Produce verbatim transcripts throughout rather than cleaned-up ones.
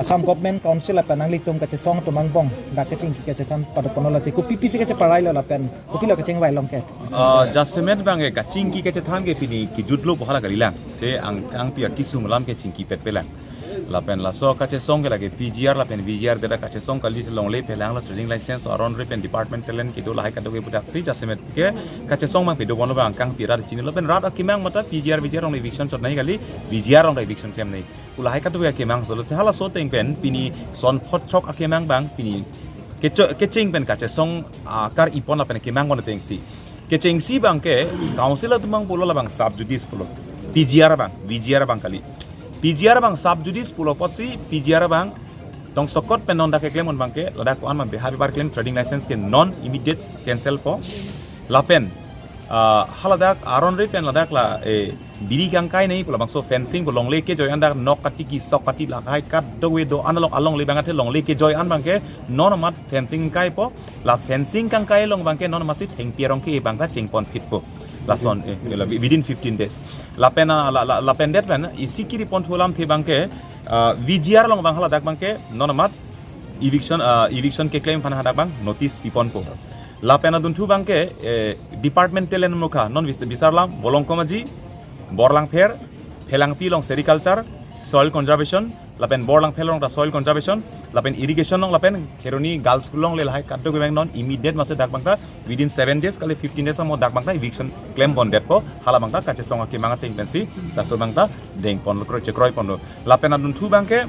Assam Government, Council lapen nanglitum kachesong atum angbong dak kachingki kachethan pado ponlo, lasi kopi pisi kacheparai lo lapen kopilo kachingvai long ke? Ah, jasemet abang ke kachingki kachethan ke pini kejutlo pu hala kalilang. Te ang, angpi akisung alam ke chingkipet pelang. Lapen laso kachesong ke lake P G R lapen V G R dera kachesong kali, longle pelang lo, trading license aron re pen department telen kedo lahai kadokave pu daksi jasemet ke kachesong abang pedo ponlo abang kangpi rat chini lapen rat akemang mate P G R V G R along eviction chot nangji kali, V G R along eviction klem nangji pu lahai kadokave akemang solo. Si halaso ateng pen pini son phot throk akemang abang pini kecho-, kecheng pen kachesong, ah, kar-i pon lapen kemang pon atengsi. Kechengsi abang ke Council atum abang pulo labang sub judice pulo. P G R abang, V G R abang kali. P G R abang sub judice pulo apotsi P G R abang tongsokot pen non dak keklem un abang ke ladak ko-an abang beha bepar klem trading license ke non immediate cancel po. Lapen, ah, haladak aron re pen ladak la, eh, biri kangkai nangji pu labangso fencing pu longle kejoi an dak nok katiki sok kati lahai kadokave do-an along, alongle abang athe longle kejoi an abang ke non amat fencing kangkai po. La fencing kangkai along abang ke non amatsi thengpi arong ke abang ta cheng pon phit po. Lason, eh, la within fifteen days. Lapen, ah, la, la, lapen det pen isi kiri pon thu alamthe abang ke, ah, V G R along abang haladak abang ke non amat eviction, ah, eviction keklem aphan hadak abang notice pi pon po. Lapen adunthu abang ke, eh, department telen mukha non bis-, bisarlam Bolongkom Aji, Borlangpher, Phelangpi along sericulture, soil conservation, lapen Borlangpher along ta soil conservation, lapen irrigation along lapen Kheroni Girls School alongle lahai kadokave abang non immediate mate dak abang ta within seven days kali fifteen days amo dak abang ta eviction klem pon det po, hala abang ta kachesong akemang ateng pensi laso abang ta deng ponlo, kroi chekroi ponlo. Lapen adunthu abang ke,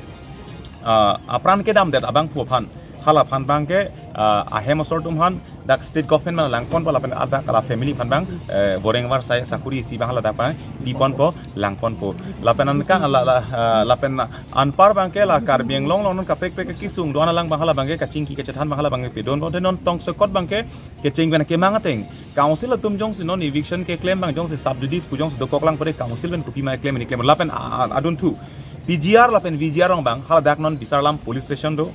ah, apran kedam det abangphu aphan, hala aphan abang ke, ah, ahem asor atum aphan dak state government abang lang pon po lapen dak la family aphan abang, eh, boreng varsai sakuri isi abang haladak abang pi pon po, lang pon po. Lapen anka la, la, ah, lapen anpar abang ke la Karbi Anglong along non kaprek prek kesung do-an alang abang hala abang ke kachingki kachethan abang hala abang ke pedon po, te non tongsokot abang ke kecheng pen kemang ateng Council atum jongsi non eviction keklem abang jongsi sub judice pu jongsi dokok lang pore Council pen kopima klem ni klem lapen, ah, ah, adunthu P G R lapen V G R along abang haladak non bisarlam police station do,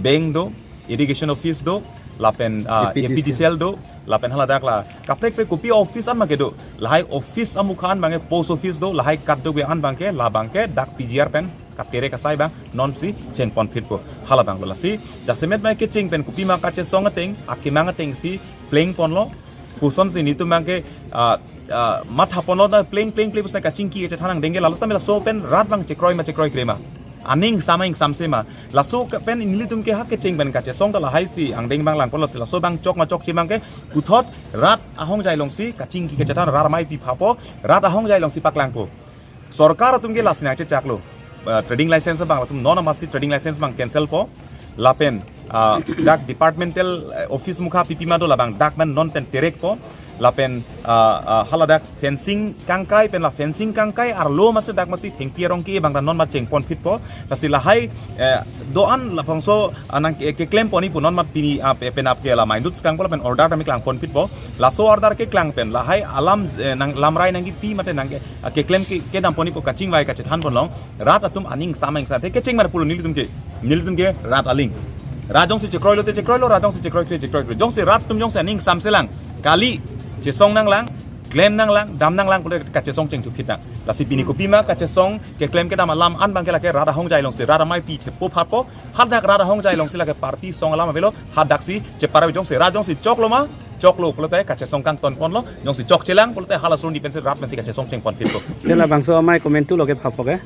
bank do, irrigation office do, lapen, ah, A P D C. A P D C L do, lapen haladak la kaprek prek kopi office an abang ke do, lahai office amukha an abang ke post office do, lahai kadokave an abang ke la abang ke dak P G R pen katere kasai abang nonsi cheng pon phit po, hala abang lo. Lasi jasemet abang kecheng pen kopima kachesong ateng akemang atengsi pleng ponlo. Kosonsi nelitum abang ke, ah, ah, matha ponlo ta pleng pleng pleng pusi kachingki kachethan angdeng ke lalo tame laso pen rat abang chekroi ma chekroikre ma, aning sama ing samse ma, laso ke pen nelitum ke ha kecheng pen kachesong ta lahaisi angdeng abang lang ponlo si laso abang chok ma chokche abang ke puthot rat ahongjai alongsi kachingki kachethan, rat amei pi pha po, rat ahongjai alongsi paklang po. Sorkar atum ke lasi nangchechaklo, eh, trading license abang latum non amatsi trading license abang cancel po. Lapen, ah, dak departmental, eh, office mukha pipi ma do labang dak man non pen terek po. Lapen, ah, ah, haladak fencing kangkai pen la fencing kangkai arlo amatsi dak amatsi thengpi arong ke abang ta non mat cheng pon phit po. Lasi lahai, eh, do-an labangso, ah, nang ke, keklem pon-i pu non mat pini, ah, pe-, penap ke la maindut skang po lapen order tame klang pon phit po. Laso order keklang pen lahai alam, eh, nang lamrai nangkepi mate nang ke, ah, keklem ke, kedam pon-i pu kachingvai kachethan pon long. Rat atum aning sama ing sa. Te kecheng mar pulo nelitum ke. Nelitum ke rat aling. Rat jongsi chekroilo te chekroilo, rat jongsi chekroikre chekroikre. Jongsi rat atum jongsi aning samse lang, kali, chesong nanglang, klem nanglang, dam nanglang pulote kachesong chengthu phit nang. Lasi pini kopima kachesong keklem kedam alam an abang ke lake rat ahongjai alongsi rat amei pi thepo pha po. Hadak rat ahongjai alongsi lake party song alam avelo, hadaksi chepara jongsi rat jongsi choklo ma, choklo pulote kachesong kangton ponlo, jongsi chokchelang pulote hala suri pensi rat pensi kachesong cheng pon phit po. Te labangso amei komantu lo ke pha po ke?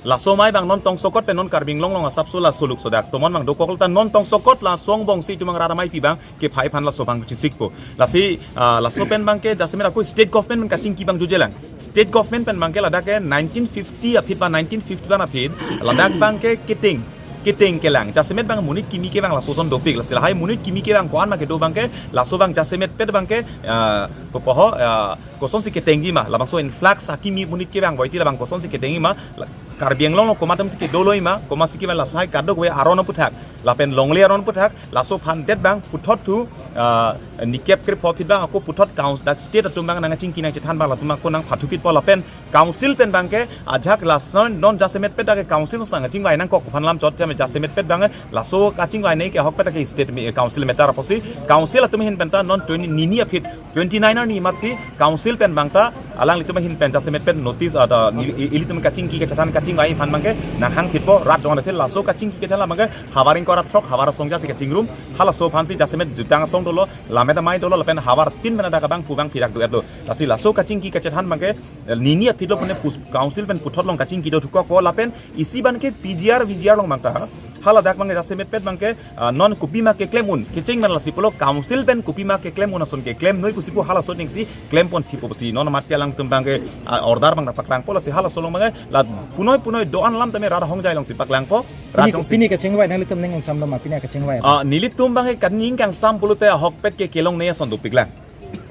Laso amei abang non tongsokot pen non Karbi Anglong along asapso laso luk sodak tomon abang dokok lo ta non tongsokot laso angbongsi itum abang rat amei pi abang kephai aphan laso abang chesik po. Lasi, ah, laso pen abang ke jasemet ako state government pen kachingki abang jujelang. State government pen abang ke ladak ke nineteen fifty aphi ba nineteen fifty-one aphi ladak abang ke keteng, keteng kelang. Jasemet abang monit kimi ke abang lapuson dopik. Lasi lahai monit kimi ke abang ko-an ma kedo abang ke laso abang jasemet pet abang ke, ah, kopoho, ah, kosonsi ketengji ma, labangso influx akimi monit ke abang boiti labang kosonsi ketengji ma, la-, Karbi Anglong along komat atumsi kedo lo-i ma, komatsi ke abang laso hai kadokave aron aputhak, lapen longle aron aputhak, laso aphan det abang puthot thu, ah, nikep krepho aphi abang ako puthot council dak state atum abang nangkachingki nangchethan abang latum ako nangpathu kitpo lapen council pen abangke ajahak lason non jasemet pet dak council sang kachingvai nangkok aphan lam chot jame jasemet pet abang laso kachingvainei ke ahokpet ke state me-, council matter apotsi council atum ahin penta non twenty nini aphi twenty nine arni matsi council pen abangta alanglitum ahin pen jasemet pen notice ada ni-, i-, ilitum kachingki kachethan kachingvai aphan abangke nanghang kitpo rat dong athil laso kachingki kachethan abangke havar ingkoi ra throk havar asong jasi kachingrum halaso aphansi jasemet jutang asong dolo lamet amei dolo lapen havar tin pen dak abang pu abang phirak do-etlo. Lasi laso kachingki kachethan abangke, eh, nini aphi lo pune pus-, council pen puthot along kachingki do thukokpo lapen isi abangke P G R, V G R along abangta. Haladak abangke jasemet pet abangke, ah, non kopima keklem un. Kecheng man lasi pulo council pen kopima keklem un ason keklem noi pusi pu halaso aningsi klempon thipo pusi. Non amat ke alangtum abangke, ah, order abang paklangpo lasi halaso along abangke la punoi punoi do-an alam tame rat ahongjai alongsi paklangpo. Rat pini, alongsi pini kachingvai nanglitum ning ingsamlo ma pini kachingvai? Ah, nelitum abangke kaning kangsam pulote ahokpet ke kelongnei ason dopiklang.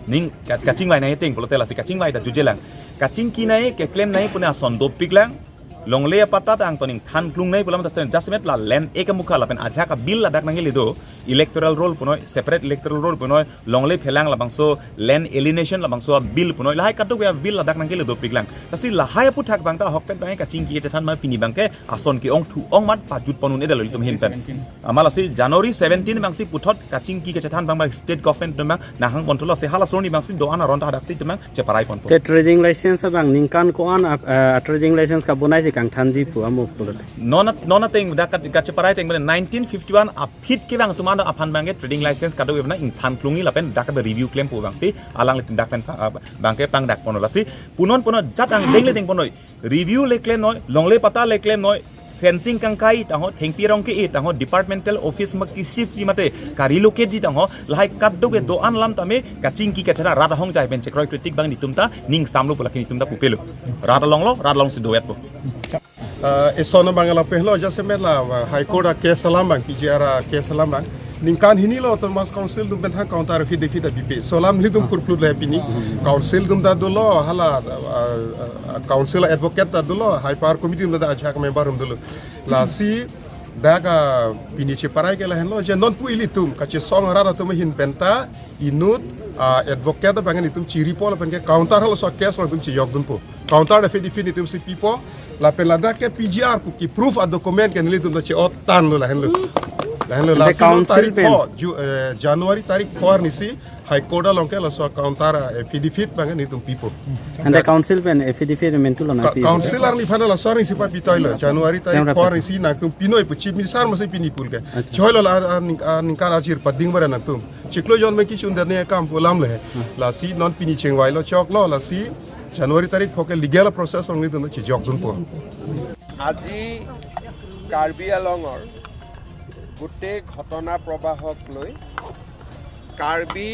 Ning ka-, kachingvainei ateng pulote lasi kachingvai ta jujelang. Kachingkinei keklemnei pune ason dopiklang. Longle apatta ta angtoning than klungnei pulam ta sen jasemet la land ek amukha lapen ajahak abill ladak nangkele do electoral roll punoi, separate electoral roll punoi, longle phelang labangso land alienation labangso abill punoi, lahai kadokave abill ladak nangkele dopiklang. Lasi lahai aphuthak abangta ahokpet abangke kachingki kachethan abang pini abangke ason ke-ong thu-ong amat pajutpon un-edetlo ilitum ahin pen. Amat lasi January seventeen abangsi puthot kachingki kachethan abang abang state government atum abang nanghangpon thulo lasi halaso arni abangsi do-an aron ta hadaksi atum abang cheparaiponpo. Te trading license abang ningkan ko-an ap-, eh, trading license kabonaisi kangthanji pu amo pulote. Non at-, non ateng dak kat-, kacheparai ateng nineteen fifty-one aphi ke abang atum aphan abangke trading license kadokave abang ingthan klungji lapen dak review klem pu abangsi alanglitum dak pen pa-, ah, abangke pangdakponlo lasi punon punon jat angdeng le dengponoi. Review le klemnoi, longle patta le klemnoi, fencing kangkai tangho, thengpi arong ke-e tangho, departmental office ma ki-shift ji mate ka-relocate ji tangho, lahai kadokave do-an alam tame kachingki kachethan rat ahongjai pen chekroi kritik abang netum ta ning samlo pu lake netum ta pupelo. Rat alonglo, rat alongsi do-etpo. Ah, eson abang lapehlo jasemet la, ah, High Court a-case alam abang, P G R a-case alam abang. Ningkan hini lo Autonomous Council atum pen thang counter affidavit ta bipe. Laso alam nelitum kurplut le pini. Council atum ta dolo, hala, ah, ah, council advocate ta dolo, high power committee atum ta ajahak member atum dolo. Lasi dak, ah, pini cheparai ke lahenlo, je non pu ilitum kachesong rat atum ahin penta inut, ah, advocate abang netum chiripo lapen ke counter halaso case along netum chejokdunpo. Counter affidavit netum si pipo. Lapen ladak ke P G R pu ki proof a-document ke nelitum ta che-ottanlo lahenlo. Lahenlo. Ante lasi non council tarik pen pho, Ju-, eh, January tarik pho arnisi High Court along ke laso counter, eh, affidavit abang netum pipo. Ante council pen affidavit mentulo na ka-, pi? Council arni aphan laso arnisi papitoilo. January tarik pho arnisi nangtum pinoi pu Chief Minister masi pini pul ke. Acha. Choilo la, ah, ning-, ah, ningkan arjir pading bara nangtum. Chiklo jon me kichun dane kam pu alam le. Hmm. Lasi non pini chingvailo choklo lasi January tarik pho ke legal process along netum chejokdunpo. আজি কাৰ্বি আলঙৰ গোটেই ঘটনা প্ৰবাহক লৈ কাৰ্বি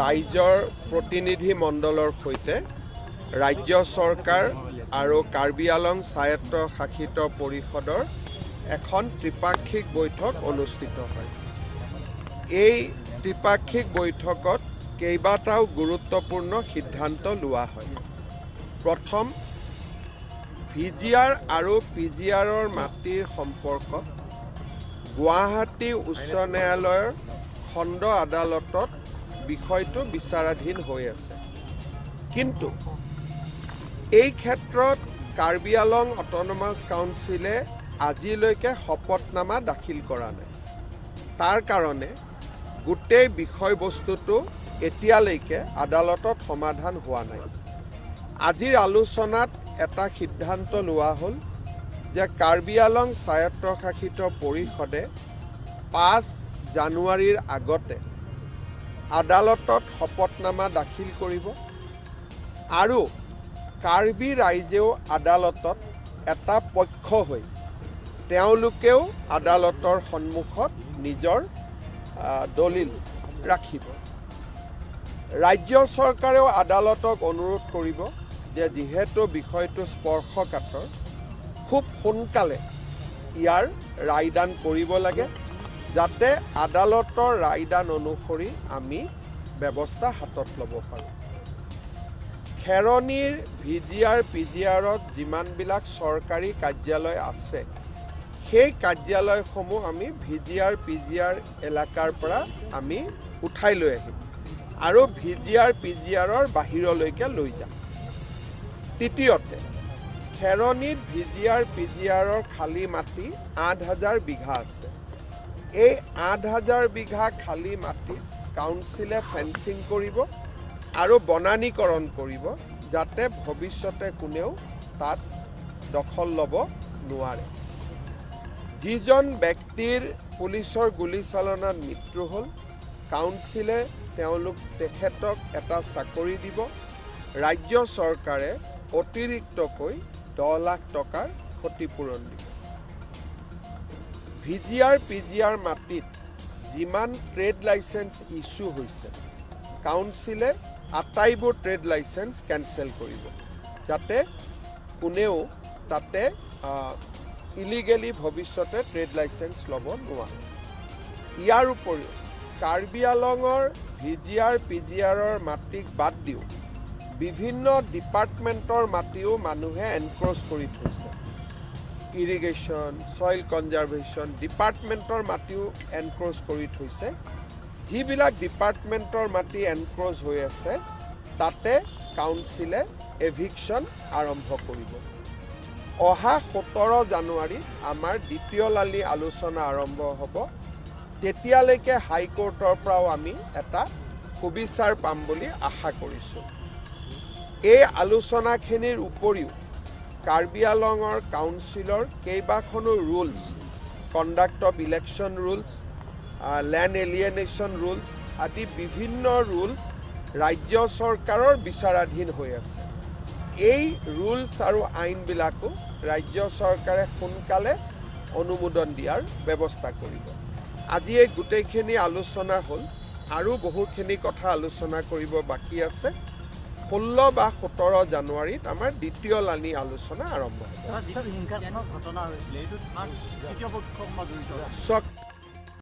ৰাইজৰ প্ৰতিনিধি মণ্ডলৰ সৈতে ৰাজ্য চৰকাৰ আৰু কাৰ্বি আলং স্বায়ত্ত শাসিত পৰিষদৰ এখন ত্ৰিপাক্ষিক বৈঠক অনুষ্ঠিত হয়। এই ত্ৰিপাক্ষিক বৈঠকত কেইবাটাও গুৰুত্বপূৰ্ণ সিদ্ধান্ত লোৱা হয়। প্ৰথম, ভি জি আৰ আৰু পি জি আৰৰ মাটিৰ সম্পৰ্কত গুৱাহাটী উচ্চ ন্যায়ালয়ৰ খণ্ড আদালতত বিষয়টো বিচাৰাধীন হৈ আছে। কিন্তু এই ক্ষেত্ৰত কাৰ্বি আলং অট'নমাছ কাউন্সিলে আজিলৈকে শপতনামা দাখিল কৰা নাই। তাৰ কাৰণে গোটেই বিষয়বস্তুটো এতিয়ালৈকে আদালতত সমাধান হোৱা নাই। আজিৰ আলোচনাত এটা সিদ্ধান্ত লোৱা হ'ল যে কাৰ্বি আলং স্বায়ত্তশাসিত পৰিষদে পাঁচ জানুৱাৰীৰ আগতে আদালতত শপতনামা দাখিল কৰিব আৰু কাৰ্বি ৰাইজেও আদালতত এটা পক্ষ হৈ তেওঁলোকেও আদালতৰ সন্মুখত নিজৰ, আহ, দলিল ৰাখিব। ৰাজ্য চৰকাৰেও আদালতক অনুৰোধ কৰিব যে যিহেতু বিষয়টো স্পৰ্শকাতৰ, খুব সোনকালে ইয়াৰ ৰায়দান কৰিব লাগে, যাতে আদালতৰ ৰায়দান অনুসৰি আমি ব্যৱস্থা হাতত ল'ব পাৰোঁ। খেৰণিৰ ভি জি আৰ, পি জি আৰত যিমানবিলাক চৰকাৰী কাৰ্যালয় আছে, সেই কাৰ্যালয়সমূহ আমি ভি জি আৰ, পি জি আৰ এলেকাৰ পৰা আমি উঠাই লৈ আহিম আৰু ভি জি আৰ পি জি আৰৰ বাহিৰলৈকে লৈ যাম। তৃতীয়তে, খেৰণিত ভি জি আৰ পি জি আৰৰ খালী মাটি আঠ হাজাৰ বিঘা আছে। এই আঠ হাজাৰ বিঘা খালী মাটিত কাউন্সিলে ফেন্সিং কৰিব আৰু বনানীকৰণ কৰিব, যাতে ভৱিষ্যতে কোনেও তাত দখল ল'ব নোৱাৰে। যিজন ব্যক্তিৰ পুলিচৰ গুলীচালনাত মৃত্যু হ'ল, কাউন্সিলে তেওঁলোক, তেখেতক এটা চাকৰি দিব। ৰাজ্য চৰকাৰে অতিৰিক্তকৈ দহ লাখ টকাৰ ক্ষতিপূৰণ দিব। ভি জি আৰ পি জি আৰ মাটিত যিমান ট্ৰেড লাইচেন্স ইছ্যু হৈছে, কাউন্সিলে আটাইবোৰ ট্ৰেড লাইচেন্স কেঞ্চেল কৰিব, যাতে কোনেও তাতে ইলিগেলি ভৱিষ্যতে ট্ৰেড লাইচেন্স ল'ব নোৱাৰে। ইয়াৰ উপৰিও কাৰ্বি আংলঙৰ ভি জি আৰ পি জি আৰৰ মাটিক বাদ দিও বিভিন্ন ডিপাৰ্টমেণ্টৰ মাটিও মানুহে এনক্ৰ'চ কৰি থৈছে। ইৰিগেশ্যন, ছইল কনজাৰ্ভেশ্যন ডিপাৰ্টমেণ্টৰ মাটিও এনক্ৰ'চ কৰি থৈছে। যিবিলাক ডিপাৰ্টমেণ্টৰ মাটি এনক্ৰ'চ হৈ আছে, তাতে কাউন্সিলে এভিকশ্যন আৰম্ভ কৰিব। অহা সোতৰ জানুৱাৰীত আমাৰ দ্বিতীয় লানি আলোচনা আৰম্ভ হ'ব। তেতিয়ালৈকে হাইকোৰ্টৰ পৰাও আমি এটা সুবিচাৰ পাম বুলি আশা কৰিছোঁ। এই আলোচনাখিনিৰ উপৰিও কাৰ্বি আংলঙৰ কাউন্সিলৰ কেইবাখনো rules, conduct of election rules, land এলিয়েনেশ্যন ৰুলছ আদি বিভিন্ন ৰুলছ ৰাজ্য চৰকাৰৰ বিচাৰাধীন হৈ আছে। এই ৰুলছ আৰু আইনবিলাকো ৰাজ্য চৰকাৰে সোনকালে অনুমোদন দিয়াৰ ব্যৱস্থা কৰিব। আজি এই গোটেইখিনি আলোচনা হ'ল, আৰু বহুখিনি কথা আলোচনা কৰিব বাকী আছে। ষোল্ল বা সোতৰ জানুৱাৰীত আমাৰ দ্বিতীয় লানি আলোচনা আৰম্ভ হ'ব। দাদা, যিটো হিংসাত্মক ঘটনা হৈছিলে, এইটো থাৰ্ড তৃতীয় পক্ষ কোনোবা জড়িত আছে? চাওক,